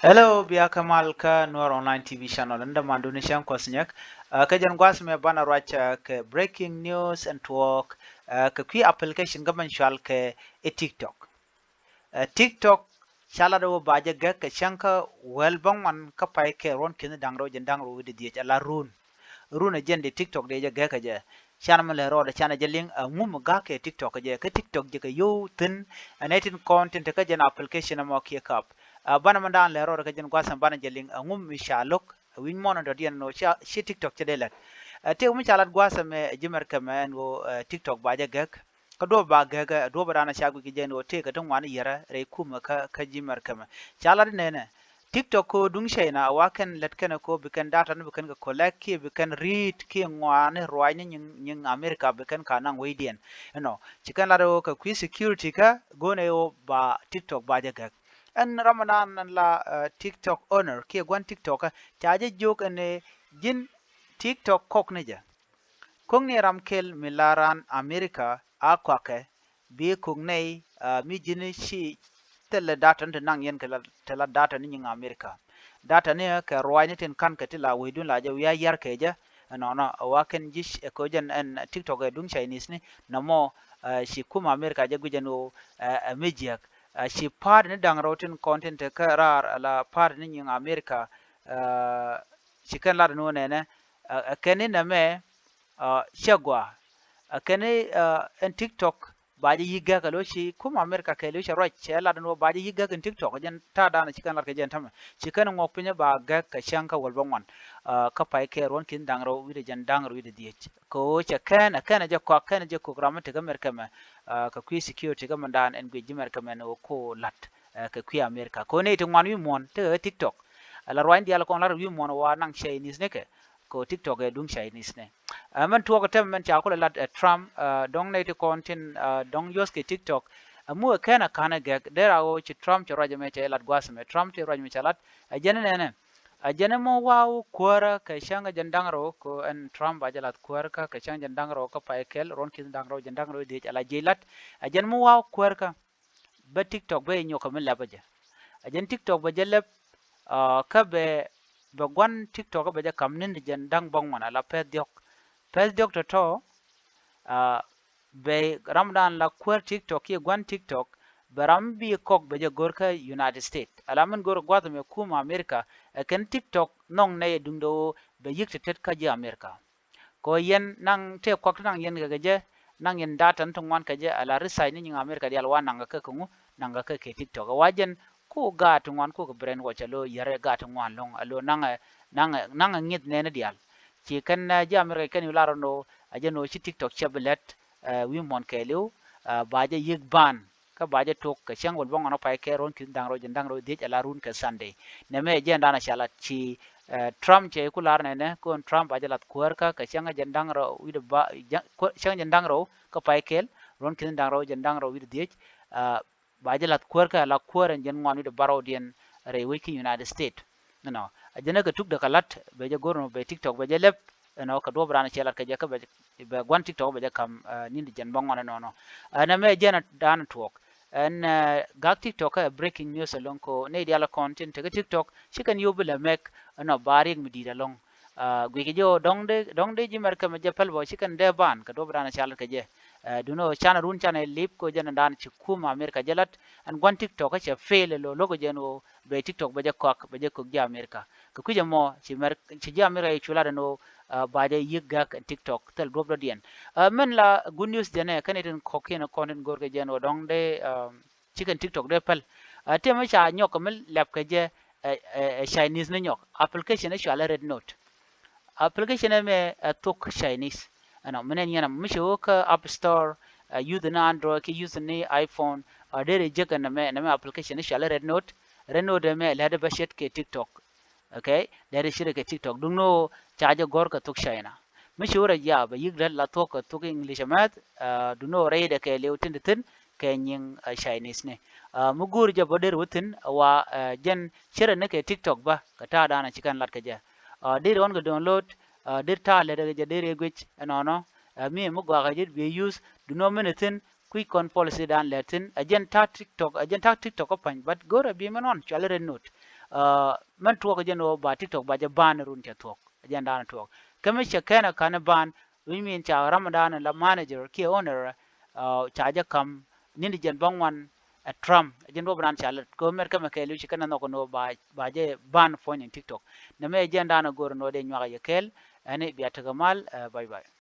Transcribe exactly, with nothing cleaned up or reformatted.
Hello, bia kɛ mal kä Nuer Online T V channel. Ni dämandu ni cäŋ Kuɔth Nyɛk. Kä jɛn gua̱a̱th mɛ banɛ ruac kɛ breaking news and talk kɛ kui̱ application kä mɛn cual kɛ i̱ TikTok. TikTok ca lat wä ba jɛ gɛk kɛ cäŋ kä wäl bäŋuan kä pay kɛ ruɔ̱n ki̱n da̱ŋ rɛw jɛn da̱ŋ rɛw wi̱cdɛ dhiec ala run. Run ɛ jɛn di TikTok di jɛ gɛk kɛ jɛ. Canɛ mi lɛ rɔɔdɛ canɛ jɛ liŋ a ŋum gak kɛ TikTok kɛ jɛ kä TikTok jɛ kɛ yow thi̱n. Ɛ nɛ tin kɔn tin te kä jɛn application ɛmɔ kiɛ kap. Ɛ banɛ mi daan lɛ rɔɔdɛ kä jɛn gua̱th ɛmɔ banɛ jɛ liŋ a ŋum mi ca lo̱k. Ɛ wi̱ny muɔ̱n ɛ dɔ̱diɛn ɛn ɣöö ci TikTok ci dee lɛt. Ɛ tëë mi ca lat gua̱th ɛmɛ ɛ ji̱ mɛr kɛmɛ ɛn ɣöö TikTok ba jɛ gɛk. Kä duɔ̱p ba gɛk ɛ duɔ̱p ɛ daan ɛ ca guic kɛ jɛ ɛn ɣöö tëë kɛ ti ŋuan yɛrɛ rɛy kumɛ kä ji̱ mɛr kɛmɛ. Ca lat inɛnɛ. TikTok ko duŋ China a wa kɛn lät kɛn ko bi kɛn data ni bi kɛn kɛ collect kiɛ bi kɛn read kiɛ ŋuani ruacni nyiŋ America bi kɛn ka naŋ wecdiɛn. Ɛnɔ ci kɛn lat ɛ wä kɛ kui̱ security kä go̱n ɛ wä ba TikTok ba jɛ gɛk. Ɛn Ramadan ɛn la TikTok owner kiɛ gua̱n TikTok kä ca jɛ jiök ɛn ɛ ji̱n TikTok kɔk ni jɛ. Ko̱ŋ ni ram kel mi la ran America a kɔakɛ bi ko̱ŋ nɛy mi ji̱n ci thilɛ data ni ti naŋ yɛn kɛ la data ni nyiŋ America. Data ni kɛ ruacni tin ka̱n kɛ ti la wecdun la jɛ wi̱i̱ a yar kɛ jɛ. Ɛnɔnɔ ɛ wa kɛn ji̱ ɛ ko̱ jɛn ɛn TikTok ɛ duŋ Chinese ni nɔmɔ ci kum America jɛ guic ɛn ɣöö ɛ mi jiäk. Ci pa̱a̱t ni da̱ŋ rɛw tin kɔn tin te kä raar ala pa̱a̱t ni nyiŋ America. Ci kɛn lat ni wä nɛnɛ ɛ kɛn ni nɛmɛ cɛ gɔaa. Ɛ kɛn ni ɛn TikTok ba jɛ yi̱k gɛk ɛ lo̱ ci kum America kɛ lo̱ cɛ ruac cɛ lat ni wä ba jɛ yi̱k gɛk in TikTok jɛn ta̱a̱ da̱a̱n ci kɛn lat kɛ jɛn tämɛ ci kɛn ŋuɔk piny ba gɛk kɛ cäŋ kä wäl bä ŋuan. Kä pay kɛ ruɔ̱n ki̱n da̱ŋ rɛw wi̱cdɛ jɛn da̱ŋ rɛw wi̱cdɛ dhiec kɛ ɣöö cɛ kɛn ɛ kɛn ɛ jɛ kɔak kɛn ɛ jɛ kök ram mi tekɛ mɛr kɛmɛ. Kɛ kui̱ security kä mɛn da̱a̱n ɛn guic ji̱ mɛr kɛmɛ ni wä ko lat. Kɛ kui̱ America kɛ ɣöö nɛy ti ŋuan wi̱i̱ muɔ̱ɔ̱n tekɛ kä TikTok. Ala ruany diaal kɔn lat wi̱i̱ muɔ̱ɔ̱n wa naŋ Chinese ni kɛ kɛ ɣöö TikTok ɛ duŋ Chinese ni. Ɛ mɛn tuɔɔk tɛm mɛn ca kulɛ lat ɛ Trump dɔ̱ŋ nɛy ti kɔn tin dɔ̱ŋ yuɔ̱th kɛ TikTok. Ɛ mu ɛ kɛn ɛ ka̱n ɛ gɛk dee ra ɣöö ci Trump cɛ ruac ɛmɛ cɛ lat gua̱a̱th ɛmɛ Trump ti ruac ɛmɛ cɛ lat. Ɛ jɛn ɛ nɛnɛ. Ɛ jɛn ɛ mɔ waw kuäärä kɛ cäŋ ɛ jɛn da̱ŋ rɛw kɛ ɛn Trump ba jɛ lath kuäärä kä kɛ cäŋ ɛ jɛn da̱ŋ rɛw kä pay kɛl ruɔ̱n ki̱n da̱ŋ rɛw jɛn da̱ŋ rɛw dhiec ala jiec lat. Ɛ jɛn mɔ waw kuäärä kä bä TikTok bä inyɔk kɛ mi lɛp ɛ jɛ. Ɛ jɛn TikTok bä jɛ lɛp kä bɛ bɛ gua̱n TikTok bɛ jɛ ka̱m ni̱n jɛn da̱ŋ bäŋuan ala pɛth diɔ̱k. Pɛth diɔ̱k tɔ̱tɔ̱. Bɛ ram dan la kuäär TikTok kiɛ gua̱n TikTok bɛ ram bi kɔk bɛ jɛ go̱r kä United States ala min go̱r gua̱th mɛ kum America. Ɛ kɛn TikTok nhɔŋ nɛy duŋdɛ ɣöö bɛ yi̱k tɛtɛt kä ji̱ America. Kɛ ɣöö yɛn naŋ tëë kuak ti naŋ yɛn kɛ kɛ jɛ naŋ yɛn data ni ti ŋuan kɛ jɛ ala research ni nyiŋ America diaal wa naŋ kɛ kɛ kɛ ŋu naŋ kɛ kɛ kɛ TikTok ɛ wa jɛn ku gaat ti ŋuan ku kɛ brainwash alo yɛrɛ gaat ti ŋuan lo̱ŋ alo naŋ ɛ naŋ ɛ naŋ ɛ ŋi̱th nɛɛni diaal. Ci kɛn ji̱ America kɛn yu lar ɛn ɣöö a jɛn ɣöö ci TikTok cɛ bi lɛt wi̱i̱ muɔ̱n kɛɛliw. Ba jɛ yi̱k ban kä ba jɛ tok kɛ cäŋ wäl bä ŋɔn ɔ pay kɛ ruɔ̱n ki̱n da̱ŋ rɛw jɛn da̱ŋ rɛw dhiec ala run kɛ Sunday. Nɛmɛ jɛn dan a ca lat ci Trump cɛ ku lar nɛnɛ kɔn Trump ba jɛ lath kuäärkä kɛ cäŋ jɛn da̱ŋ rɛw wi̱cdɛ ba cäŋ jɛn da̱ŋ rɛw kä pay kɛl ruɔ̱n ki̱n da̱ŋ rɛw jɛn da̱ŋ rɛw wi̱cdɛ dhiec. Ba jɛ lath kuäärkä la kuäär ɛn jɛn ŋuan wi̱cdɛ bärɔwdiɛn rɛy wec kä United States. Ɛnɔ a jɛn ɛ kɛ tuk dee kɛ la̱t bɛ jɛ go̱r nɔ bɛ TikTok bɛ jɛ lɛp. Ɛnɔ kɛ duɔ̱p raan cɛ la̱t kɛ jɛ kä bɛ bɛ gua̱n TikTok bɛ jɛ ka̱m ni̱n ti jɛn bä ŋuan ɛnɔnɔ. Ɛn ɛmɛ jɛn a da̱a̱n tuɔɔk ɛn gak TikTok kä breaking news ɛlɔ̱ŋ ko nɛy diaal kɔn tin tekɛ TikTok ci kɛn yio̱w bi lɛ mɛk. Ɛnɔ ba riɛk mi di̱i̱t ɛlɔ̱ŋ. Guic kɛ jɛ ɣöö dɔ̱ŋ dee dɔ̱ŋ dee ji̱ mɛr kɛmɛ jɛ päl bä ci kɛn dee ban kɛ duɔ̱p raan cɛ la̱t kɛ jɛ. Duundɛ ɣöö canɛ run canɛ lip ko jɛn dan ci kum America jɛ la̱t ɛn gua̱n TikTok kä cɛ fail ɛ lo̱ lo̱k jɛn ɣöö bɛ TikTok bɛ jɛ kɔak bɛ jɛ kök ji̱ America. Kɛ kui̱c ɛmɔ ci mɛr ci ji̱ America ci cu lat ɛn ɣöö ba jɛ yi̱k gak ɛn TikTok thil duɔ̱p dɔ̱diɛn. Mɛn la good news jɛnɛ kɛn itin kɔ̱kiɛn kɔn tin go̱r kɛ jɛn ɣöö dɔ̱ŋ dee ci kɛn TikTok dee päl. Tiɛmɛ ca nyɔk kɛ mi lɛp kɛ jɛ ɛ Chinese ni nyɔk application ɛ cualɛ Red Note. Application ɛmɛ ɛ thok Chinese. Ɛnɔ mi nɛn yɛn a mi ci wä kä App Store ɛ youth ni Android ki youth ni iPhone. Ɛ deri jek ɛn nɛmɛ nɛmɛ application ni cualɛ Red Note. Red Note ɛmɛ lɛ dee bä ce̱t kɛ TikTok. Okay, lɛ dee ce̱t kɛ TikTok duŋ ni wä ca jɛ gɔ̱r kɛ thok China. Mi ci wä rɛ jiaak bɛ yi̱k dee la thok kɛ thok English ɛmɛth. Duŋ ni wä rɛy dɛ kɛ liw tin ti thin kɛ nyiŋ Chinese ni. Mi go̱o̱ri jɛ bä der wä thi̱n wa jɛn cierɛ ni kɛ TikTok bä kɛ ta̱a̱ da̱a̱n a ci kɛn lat kɛ jɛ. Der ɣɔn kɛ download der ta̱a̱ lɛt kɛ jɛ der ɛ guic ɛnɔnɔ. Mi mi gɔaa kɛ jɛ bi use duno min thi̱n kui̱c kɔn policy da̱a̱n lɛt thi̱n ɛ jɛn ta̱a̱ TikTok ɛ jɛn ta̱a̱ TikTok kä pa̱ny but go̱o̱rɛ bi min ɣɔn cuali Red Note. Mɛn tuɔɔk jɛn ɣöö ba TikTok ba jɛ ban run cɛ thuɔ̱k, jɛn daanɔ tuɔɔk. Kä mi cɛ kɛn a ka̱n ban, which mean ca ram daanɔ la manager kiɛ owner, ca jɛ ka̱m ni̱n jɛn bä ŋuan ɛ Trump, jɛn duɔ̱p daanɔ ca lät. Kɛ ɣöö mɛr kä mɛ kɛɛl wi̱ci kɛn a nhɔk ni ɣöö ba jɛ ban puɔ̱ny in TikTok. Nɛ mɛ jɛn daanɔ go̱o̱r ni ɣöö dee nyuak a yɛ kɛɛl, ɛn i̱ bia tekɛ mal, bye bye.